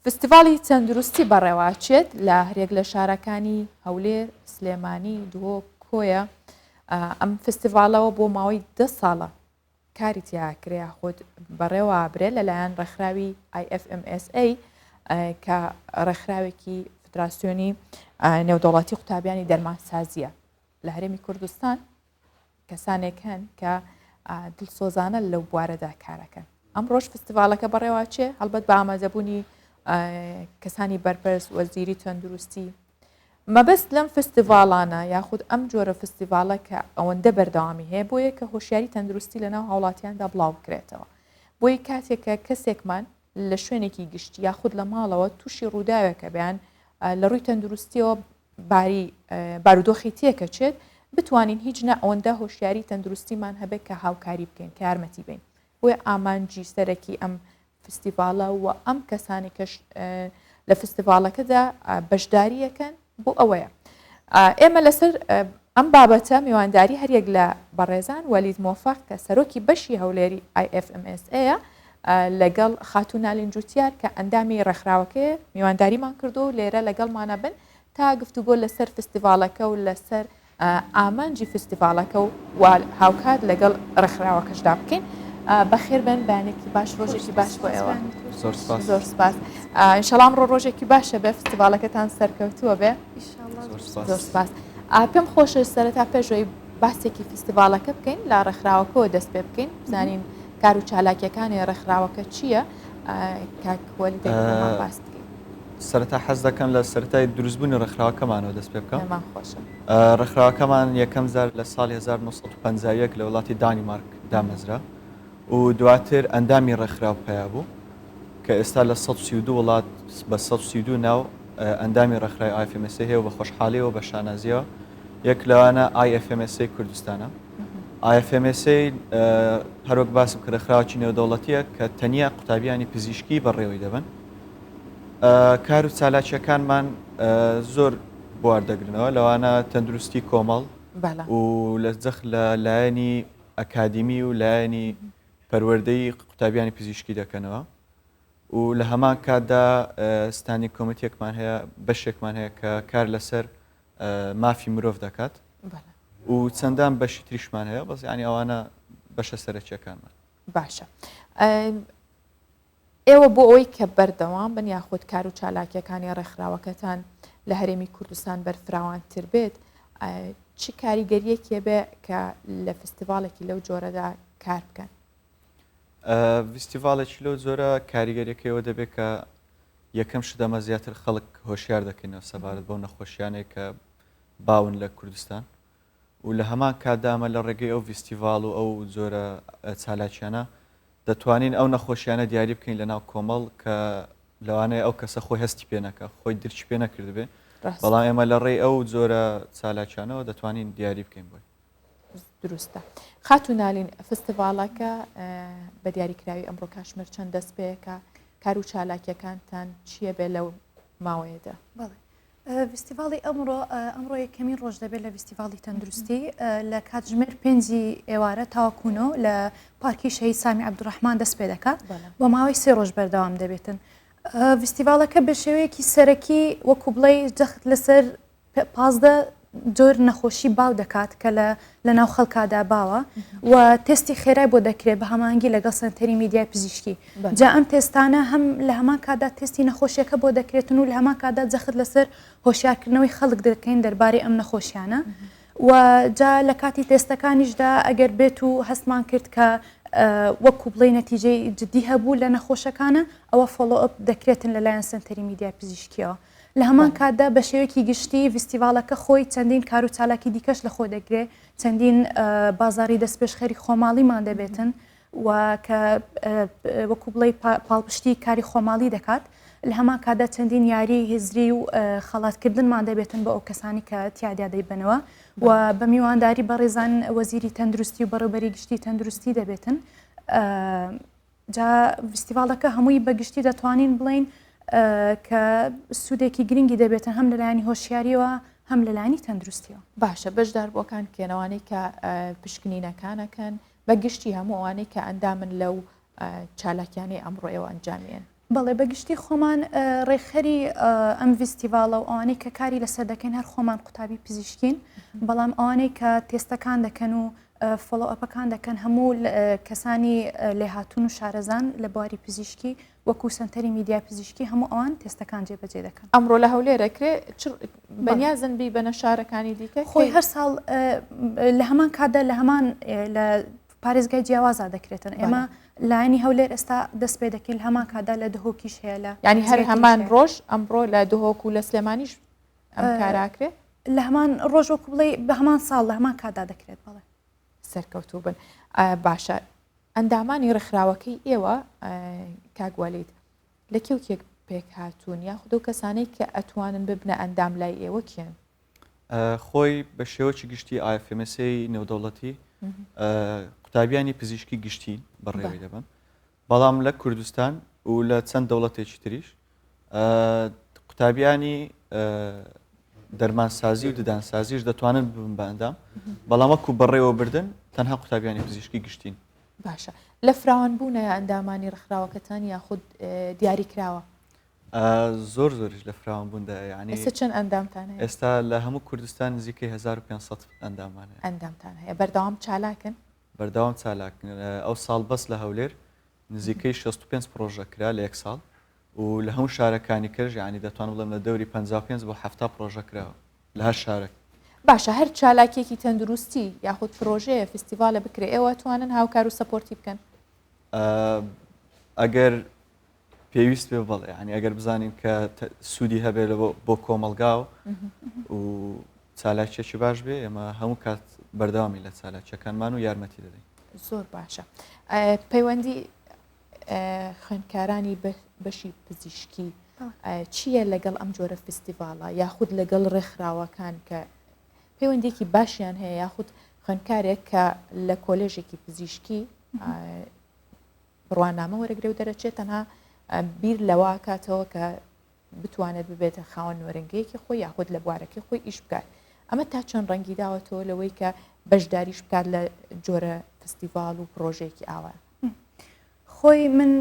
فستیڤاڵی تەندروستی بەڕێوەئەچێت لە هەریەک لە شارەکانی هەولێر، سلێمانی، دهۆک، کۆیە. ئەم فستیڤاڵەوە بۆ ماوەی دە ساڵە کاری تیاکرێ یاخود بەڕێوە برێ لەلایەن ڕێکخراوی IFMSA کە ڕێکخراوێکی فدراسیۆنی نێودەوڵەتی قوتابیانی دەرمانسازیە لە هەرێمی کوردستان کەسانێک هەن کە دڵسۆزانە لەو بوارەدا کارەکەن. ئەمڕۆش فستیڤاڵەکە بەڕێوەچێ، هەڵبەت بە ئامادەبوونی کەسانی بەرپرس، وەزیری تەندروستی. مەبەست لەم فستیڤاڵانە یاخود ئەم جۆرە فستیڤاڵە کە ئەوەندە بەردەوامی هەیە بۆیە کە هۆشیاری تەندروستی لەناو هاوڵاتیاندا بڵاو بکرێتەوە. بۆیە کاتێک کە کەسێکمان لە شوێنێکی گشتی یاخود لە ماڵەوە تووشی ڕووداوێکە بیان لە ڕووی تەندروستیەوە باری بارودۆخی تێکەچێت بتوانین هیچ نا ئەوەندە هۆشیاری تەندروستیمان هەبێت کە هاوکاری بکەین کە یارمەتی بین بۆیە ئامانجی سەرەکی ئەم فستیڤاڵە و ئەم کەسانی کەش لە فستیڤاڵەکەدا بەشداریەکەن بۆ ئەوەیە ئێمە لەسەر ئەم بابەتە میوانداری هەریەک لە بەڕێزان وەلید مۆفەق کە سەرۆکی بەشی هەولێری IFMSA لەگەڵ خاتوو نالین جوتیار کە ئەندامی ڕێکخراوەکەیە میوانداریمان کردو و لێرە لەگەڵمانە بن تا گفتوگۆ لەسەر فستیڤاڵەکە و لەسەر ئامانجی فستیڤاڵەکە و هاوکات لەگەڵ ڕێکخراوەکەشدا بکەین. بەخێر بن بەیانێکی باش ڕۆژێکی باش بۆ ئێوە زۆر سپاس ئینشەڵا ئەمڕۆ ڕۆژێکی باشە بێ فستیڤاڵەکەتان سەرکەوتووە بێ زۆر سپاس پێم خۆشە سەرەتا پێشەوەی باسێکی فستیڤاڵەکە بکەین لە ڕێکخراوەکەەوە دەست پێ بکەین بزانین کار و چالاکیەکانی ڕێکخراوەکە چییە کاک وەلی باس بکەین سەرەتا حەز دەکەم لە سەرەتای دروستبوونی ڕێکخراوەکەمانەوە دەست پێ بکەم. ڕێکخراوەکەمان یەکەم جار لە ساڵی 1951 لە وڵاتی دانیمارک دامەزرا و دواتر ئەندامی ڕێکخراو پەیا بوو کە ئێستا لە 132 وڵات بە 132 ناو ئەندامی ڕێکخراوی IFMSA هەیە و بە خۆشحاڵیەوە بە شانازیەوە یەک لەوانە IFMSA کوردستانە. IFMSA هەروەک باسم کرد ڕێکخراوێکی نێودەوڵەتیە کە تەنیا قوتابیانی پزیشکی بەڕێوەی دەبەن. کار و چالاکیەکانمان زۆر بوار دەگرنەوە لەوانە تەندروستی کۆمەڵ و لە جەخت لە لایەنی ئەکادیمی و لایەنی پەروەردەی قوتابیانی پزیشکی دەکەنەوە و لە هەمان کاتدا standing committee ێکمان هەیە بەشێکمان هەیە کە کار لەسەر مافی مرۆڤ دەکات و چەندان بەشی تریشمان هەیە بەس یانی ئەوانە بەشە سەرەکیەکانمان. باشە ئێوە بۆ ئەوەی کە بەردەوام بن یاخود کار و چالاکیەکانی ڕێکخراوەکەتان لە هەرێمی کوردستان بەرفراوانتر بێت چ کاریگەریەکێ بێ کە لە فستیڤاڵێکی لەو جۆرەدا کار بکەن؟ فستیڤاڵێکی لەو جۆرە کاریگەریەکەیەوە دەبێت کە یەکەم شت ئەمە زیاتر خەڵک هۆشیار دەکەینەوە سەبارەت بەو نەخۆشیانەی کە باون لە کوردستان و لە هەمان کاتدا ئەمە لە ڕێگەی ئەو ڤیستیڤاڵ و ئەو جۆرە چالاکیانە دەتوانین ئەو نەخۆشیانە دیاری بکەین لە ناو کۆمەڵ کە لەوانەیە ئەو کەسە خۆی هەستی پێ نەکا خۆی درکی پێ نەکردبێ بەڵام ئێمە لە ڕێی ئەو جۆرە چالاکیانەوە دەتوانین دیاری بکەین بۆی. دروستە خاتوو نالین فستیڤاڵەکە بە دیاریکراوی ئەمڕۆ کاشمێر چەند دەست پێکە کار و چالاکیەکانتان چییە بێ لەو ماوەیەدا؟ بەڵێ ڤیستیڤاڵی ئەمڕۆ ئەمڕۆ یەکەمین ڕۆژ دەبێت لە ڤیستیڤاڵی تەندروستی لە کاتژمێر پێنجی ئێوارە تاوەکو نۆ لە پارکی شەهید سامی عەبدولڕەحمان دەست پێ دەکات بۆ ماوەی سێ ڕۆژ بەردەوام دەبێتن. ڤیستیڤاڵەکە بە شێوەیەکی سەرەکی وەکو بڵێ جەخت لەسەر 15 جۆر نەخۆشی باو دەکات کە لە لەناو خەڵکادا باوە و تێستی خێرای بۆ دەکرێت بە هەماهەنگی لەگەڵ سەنتەری میدیای پزیشکی جا ئەم تێستانە هەم لە هەمان کاتدا تێستی نەخۆشیەکە بۆ دەکرێتن و لە هەمان کاتدا جەخت لەسەر هۆشیارکردنەوەی خەڵک دەکەین دەربارەی ئەم نەخۆشیانە و جا لە کاتی تێستەکانیشدا ئەگەر بێت و هەستمان کرد کە وەکو بڵێ نەتیجەی جدی هەبوو لە نەخۆشەکانە ئەوە follow up دەکرێتن لەلایەن سەنتەری میدیای پزیشکیەوە. لە هەمان کاتدا بە شێوەیەکی گشتی ڤیستیڤاڵەکە خۆی چەندین کار و چالاکی دیکەش لە خۆ دەگرێ، چەندین بازاڕی دەستپێشخەری خۆماڵیمان دەبێتن و کە وەکو بڵێی پاڵپشتی کاری خۆماڵی دەکات، لە هەمان کاتدا چەندین یاری هزری و خەڵاتکردنمان دەبێتن بۆ ئەو کەسانی کە تیادا دەیبەنەوە و بە میوانداری بەڕێزان وەزیری تەندروستی و بەڕێوبەری گشتی تەندروستی دەبێتن. جا ڤیستیڤاڵەکە هەمووی بە گشتی دەتوانین بڵێین کە سوودێکی گرنگی دەبێتن هەم لەلایەنی هۆشیاریەوە هەم لەلایەنی تەندروستیەوە. باشە بەشداربووەکان کێن ئەوانەی کە پشکنینەکانەکەن بە گشتی هەموو ئەوانەی کە ئەندامن لەو چالاکیانەی ئەمڕۆ ئێوە ئەنجامیان؟ بەڵێ بە گشتی خۆمان ڕێکخەری ئەم ڤیستیڤاڵە و ئەوانەی کە کاری لەسەر دەکەین هەر خۆمان قوتابی پزیشکین بەڵام ئەوانەی کە تێستەکان دەکەن و follow up ەکان دەکەن هەموو کەسانی لێهاتوون و شارەزان لە بواری پزیشکی وەکو سەنتەری میدیای پزیشکی هەموو ئەوان تێستەکان جێبەجێ دەکەن. ئەمڕۆ لە هەولێر ئەکرێ چ بەنیازن بیبەنە شارەکانی دیکە؟ خۆی هەر ساڵ لە هەمان کاتدا لە هەمان لە پارێزگای جیاوازا دەکرێتن ئێمە لایەنی هەولێر ئێستا دەست پێ دەکەین لە هەمان کاتدا لە دهۆکیش هەیە لە ینی هەر هەمان ڕۆژ ئەمڕۆ لە دهۆک و لە سلێمانیش ئەم کاراکرێ لە هەمان ڕۆژ وەکو بڵێ بە هەمان ساڵ لە هەمان کاتدا دەکرێت بەڵێ سەرکەوتوو بن باشە ئەندامانی ڕێکخراوەکەی ئێوە کاک وەلید لە کێ و کێ پێکهاتوون یاخود ئەو کەسانەی کە ئەتوانن ببنە ئەندام لای ئێوە کێن؟ خۆی بە شێوەکی گشتی IFMSA نێودەوڵەتی قوتابیانی پزیشکی گشتی بەڕێوەی دەبەن بەڵام لە کوردستان و لە چەند دەوڵەتێکی تریش قوتابیانی دەرمانسازی و ددانسازیش دەتوانن ببن بە ئەندام بەڵام وەکو بەڕێوەبردن تەنها قوتابیانی پزیشکی گشتین. باشە لە فراوان بوونە ئەندامانی ڕێکخراوەکەتان یاخود دیاری کراوە؟ زۆر زۆریش لە فراوان بووندا یعنی ئێستا چەند ئەندامتان هەیە؟ ئێستا لە هەموو کوردستان نزیکەی 1500 ئەندامان هەیە. ئەندامتان هەیە بەردەوام چالاکن؟ بەردەوام چالاکن ئەو ساڵ بەس لە هەولێر نزیکەی 65 پڕۆژە کرا لە یەک ساڵ و لە هەموو شارەکانی کەش یانی دەتوانم بڵێم لە دەوری 55 بۆ 70 پڕۆژە کراوە لە هەر شارێک. باشە هەر چالاکیەکی تەندروستی یاخود پرۆژەیە فیستیڤالە بکرێ ئێوە توانن هاوکار و support ی بکەن؟ ئەگەر پێویست بێ بەڵێ یانی ئەگەر بزانین کە سوودی هەبێ لە بۆ کۆمەڵگا و و چالاکیەکی باش بێ ئێمە هەموو کات بەردەوامی لە چالاکیەکانمان و یارمەتی دەدەین. زۆر باشە پەیوەندی خوێندکارانی بەشی پزیشکی چییە لەگەڵ ئەم جۆرە فستیڤاڵە یاخود لەگەڵ ڕێکخراوەکان کە پەیوەندێکی باشیان هەیە یاخود خوێندکارێک کە لە کۆلێژێکی پزیشکی بڕوانامە وەرەگرێ و دەرەچێت تەنها بیر لەوە کاتەوە کە بتوانێت ببێتە خاوەن نۆرینگەیەکی خۆی یاخود لە بوارەکەی خۆی ئیش بکات ئەمە تا چەند ڕەنگی داوەتەوە لەوەی کە بەشداریش بکات لە جۆرە فستیڤاڵ و پرۆژەیەکی ئاوا؟ خۆی من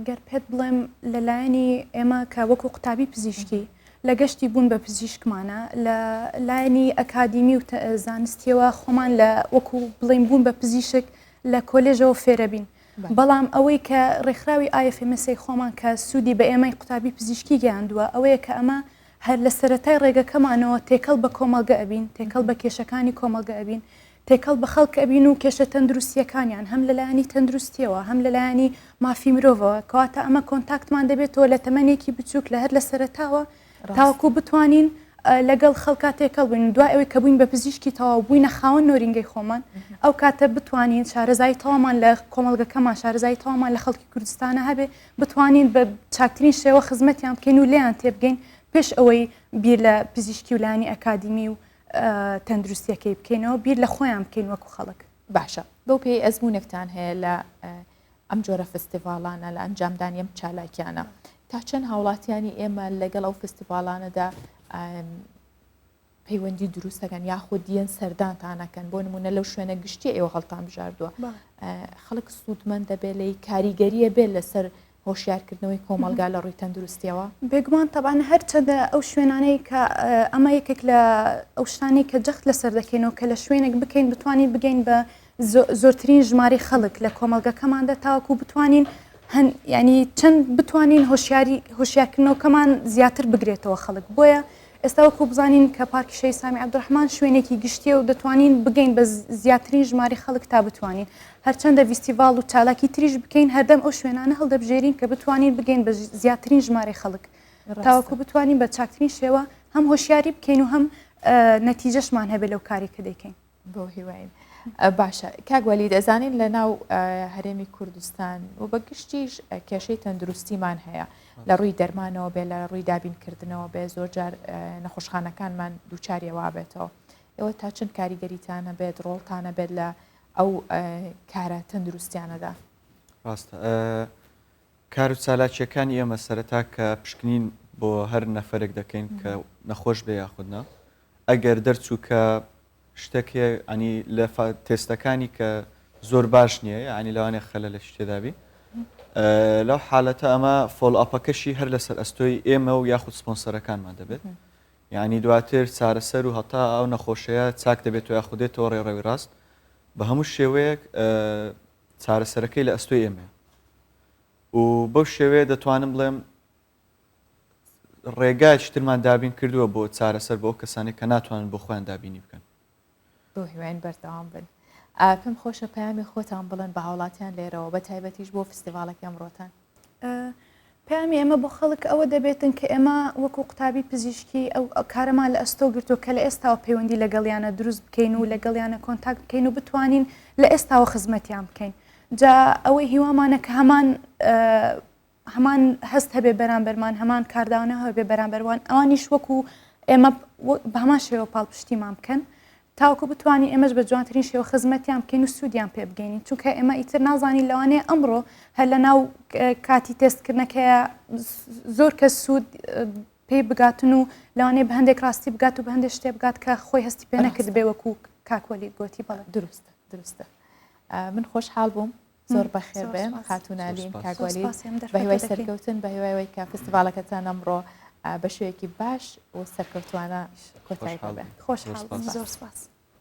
گەر پێت بڵێم لە لایەنی ئێمە کە وەکو قوتابی پزیشکی لە گەشتی بوون بە پزیشکمانە لە لایەنی ئەکادیمی و زانستیەوە خۆمان لە وەکو بڵێن بوون بە پزیشک لە کۆلێژەوە فێرەبین بەڵام ئەوەی کە ڕێکخراوی IFMSA خۆمان کە سوودی بە ئێمەی قوتابی پزیشکی گەیاندووە ئەوەیە کە ئەمە هەر لە سەرەتای ڕێگەکەمانەوە تێکەڵ بە کۆمەڵگە ئەبین، تێکەڵ بە کێشەکانی کۆمەڵگە ئەبین، تێکەڵ بە خەڵک ئەبین و کێشە تەندروستییەکانیان هەم لە لایەنی تەندروستییەوە هەم لە لایەنی مافی مرۆڤەوە کەواتە ئەمە contact مان دەبێتەوە لە تەمەنێکی بچووک لە هەر لە سەرەتاوە تاوەکو بتوانین لەگەڵ خەڵکا تێکەڵ بووین دوای ئەوەی کە بووین بە پزیشکی تەواو بووینە خاوەن نۆرینگەی خۆمان ئەو کاتە بتوانین شارەزایی تەوامان لە کۆمەڵگەکەمان شارەزایی تەوامان لە خەڵکی کوردستانە هەبێ بتوانین بە چاکترین شێوە خزمەتیان بکەین و لێیان تێبگەین پێش ئەوەی بیر لە پزیشکی و لایەنی ئەکادیمی و تەندروستیەکەی بکەینەوە بیر لە خۆیان بکەین وەکو خەڵک. باشە بەو پێی ئەزموونێکتان هەیە لە ئەم جۆرە فستیڤاڵانە لە ئەنجامدانی ئەم چالاکیانە تا چەند هاوڵاتیانی ئێمە لەگەڵ ئەو فستیڤاڵانەدا پەیوەندی دروست دەکەن یاخود دیەن سەردانتانەکەن بۆ نمونە لەو شوێنە گشتی ئێوە هەڵتان بژاردووە خەڵک سوودمەند دەبێت لی کاریگەریە بێت لەسەر هۆشیارکردنەوەی کۆمەڵگا لە ڕووی تەندروستیەوە؟ بێگومان تەبعەن هەرچەندە ئەو شوێنانەی کە ئەمە یەکێک لە ئەو شتانەی کە جەخت لەسەر دەکەینەوە کە لە شوێنێک بکەین بتوانین بگەین بە زۆرترین ژمارەی خەڵک لە کۆمەڵگەکەماندا تاوەکو بتوانین هەن ینی چەند بتوانین هۆشیاری هۆشیارکردنەوەکەمان زیاتر بگرێتەوە خەڵک بۆیە ئێستا وەکو بزانین کە پارکی شەهید سامی عەبدولڕەحمان شوێنێکی گشتیە و دەتوانین بگەین بە زیاترین ژمارەی خەڵک تا بتوانین هەرچەندە ڤیستیڤاڵ و چالاکی تریش بکەین هەردەم ئەو شوێنانە هەڵدەبژێرین کە بتوانین بگەین بە زیاترین ژمارەی خەڵک تاوەکو بتوانین بە چاکترین شێوە هەم هۆشیاری بکەین و هەم نەتیجەشمان هەبێت لەو کاری کە دەیکەین. بەو هیواین. باشە کاک وەلید ئەزانین لە ناو هەرێمی کوردستان و بە گشتیش کێشەی تەندروستیمان هەیە لە ڕووی دەرمانەوە بێ لە ڕووی دابینکردنەوە بێ زۆر جار نەخۆشخانەکانمان دووچاریەوە بێتەوە ئێوە تا چەند کاریگەریتانە بێت ڕۆڵتانە بێت لە ئەو کارە تەندروستیانەدا؟ ڕاستە کار و چالاکییەکانی ئێمە سەرەتا کە پشکنین بۆ هەر نەفەرێک دەکەین کە نەخۆش بێ یاخود نا ئەگەر دەرچوو کە شتێک هەیە ینی لە تێستەکانی کە زۆر باش نییە ینی لەوانەیە خەلە لە شتێدابی. لەو حالەتە ئەمە follow-up ەکەشی هەر لەسەر ئەستۆی ئێمە و یاخود سپۆنسەرەکانمان دەبێت. یانی دواتر چارەسەر و هەتا ئەو نەخۆشەیە چاک دەبێتەوە یاخود دێتەوە ڕێڕەوی ڕاست بە هەموو شێوەیەک چارەسەرەکەی لە ئەستۆی ئێمەیە و بەو شێوەیە دەتوانم بڵێم ڕێگایەکی ترمان دابین کردووە بۆ چارەسەر بۆ ئەو کەسانەی کە ناتوانن بۆ خۆیان دابینی بکەن. بەو هیواین بەردەوام بن. پێم خۆشە پەیامی خۆتان بڵێن بە هاوڵاتیان لێرەوە بە تایبەتیش بۆ فستیڤاڵەکەی ئەمڕۆتان. پەیامی ئێمە بۆ خەڵک ئەوە دەبێتن کە ئێمە وەکو قوتابی پزیشکی ئەو کارەمان لە ئەستۆ گرتووە کە لە ئێستاوە پەیوەندی لەگەڵیانە دروست بکەین و لەگەڵیانە contact بکەین و بتوانین لە ئێستاوە خزمەتیان بکەین جا ئەوەی هیوامانە کە هەمان هەمان هەست هەبێ بەرامبەرمان هەمان کاردانەوە هەبێ بەرامبەروان ئەوانیش وەکو ئێمە بە هەمان شێوە پاڵپشتیمان بکەن تاوەکو بتوانین ئێمەش بە جوانترین شێوە خزمەتیان بکەین و سوودیان پێ بگەینین چونکە ئێمە ئیتر نازانین لەوانەیە ئەمڕۆ هەر لە ناو کاتی تێستکردنەکەیە زۆر کەس سوود پێی بگاتن و لەوانەیە بە هەندێک ڕاستی بگات و بە هەندێک شتێ بگات کە خۆی هەستی پێ نەکردبێ وەکو کاک وەلید گۆتی بەڵێ. دروستە دروستە من خۆشحاڵ بووم زۆر بەخێر بێن خاتوو نالین کاک وەلید بە هیوای سەرکەوتن بە هیوای ئەوەی کە فستیڤاڵەکەتان ئەمڕۆ بە شێوەیەکی باش و سەرکەوتوانە کۆتایی پێ بێ. خۆشحاڵ بووم زۆر سپاس.